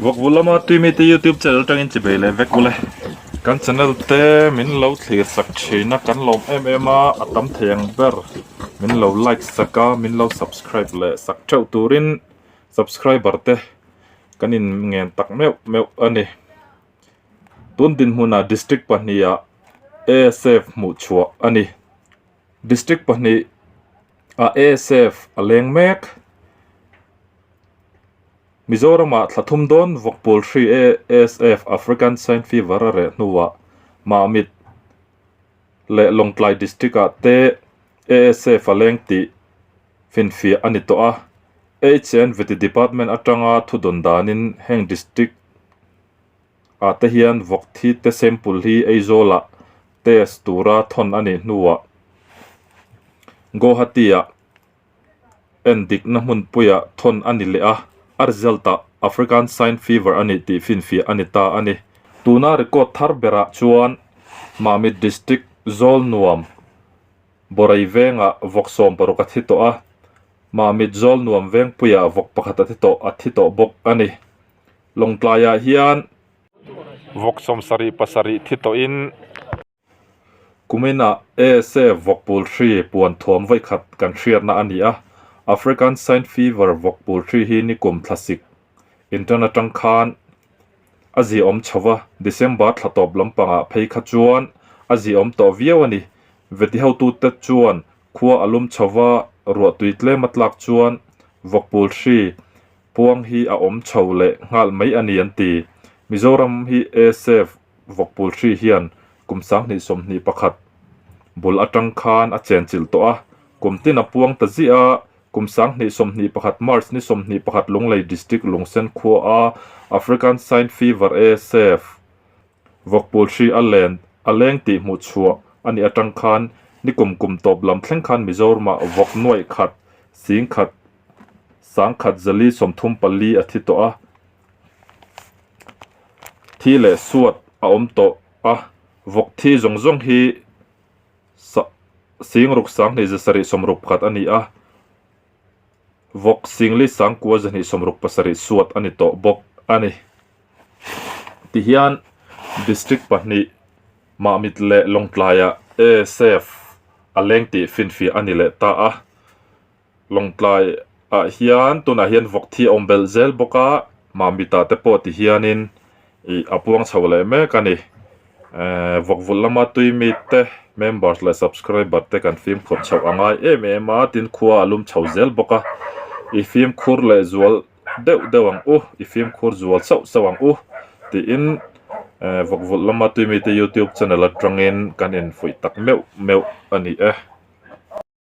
Vawkvul lama tuimi te youtube channel atangin chi bei leh vek ule. Kan channel te min lo thlir sak thin a kan lawm em em a a tam thei ang ber min lo like sak a min lo subscribe leh sak theuh turin subscriber te kan in ngen tak meuh meuh a ni. Tun dinhmunah district pahnih ah ASF hmuh chhuah a ni. District pahnih ah ASF a leng mek. Mizoramah thla thum dawn vawkpawl hri ASF African Swine Fever a reh hnuah Mahmit leh Lawngtlai District ah te ASF a leng tih finfiah a ni tawh a. HN Vety Department atanga thudawn danin heng District ah te hian vawk thi te sample hi Aizawl ah test tura thawn a nih hnuah Guwahati ah En dikna hmunpuiah thawn a ni leh a, a result ah African Swine Fever a nih tih finfiah a ni ta a ni. Tuna record thar berah chuan Mamit District Zawlnuam Borai vengah vawk 60 a thi tawh a, Mamit Zawlnuam vengpuiah vawk pakhat a thi tawh a thi tawh bawk a ni. Lawngtlaiah hian vawk 77 thi tawhin, Kuminah ASA vawkpul hri puan thuam vawikhat kan hriatna a ni a, African Swine Fever vawkpul hri hi nikum thlasik inṭan aṭang khan a ziaawm chho va, December thla tawp lampangah phei kha chuan a ziaawm tawh viau a ni. Veti hotute chuan khua a lum chho va, ruahtui tlem a tlak chuan vawkpul hri puang hi a awm chho leh nghal mai a ni an ti. Mizoram hi ASA Vawkpul hri hian kum 2021 bul atang khan a chenchilh tawh a, kum tin a puang ta ziah a, kum 2021 March ni 21 Lunglei District Lungsen khua a African Swine Fever, ASF, Vawkpul hri a len a leng tih hmuh chhuah a nih atang khan nikum kum tawp lam thleng khan Mizoramah vawk nuaih khat sing khat sangkhat zali 34 a thi tawh a. Thi leh suat a awm tawh a, vawk thi zawng zawng hi sing ruk sang hnih za sarih sawm ruk pakhat a ni a, vawk sing li sang kua za hnih sawm ruk pasarih suat a ni tawh bawk a ni. Tihian District pahnih Mahmit leh Lawngtlaiah ASF a leng tih finfiah a ni leh ta a. Lawngtlai ah hian tunah hian vawk thi a awm belh zel bawk a, Mamita te pawh ti hianin ih a puang chho leh mek a ni. Ehh vawk vulh lama tui mi te members leh subscriber te kan fimkhur chhoh a ngai em em a, tin khua a lum chho zel bawk a, i fimkhur leh zual deuh deuh ang u, i fimkhur zual sauh sauh ang u tiin ehh vawk vulh lama tui mi te youtube channel atangin kan infuih tak meuh meuh a ni e.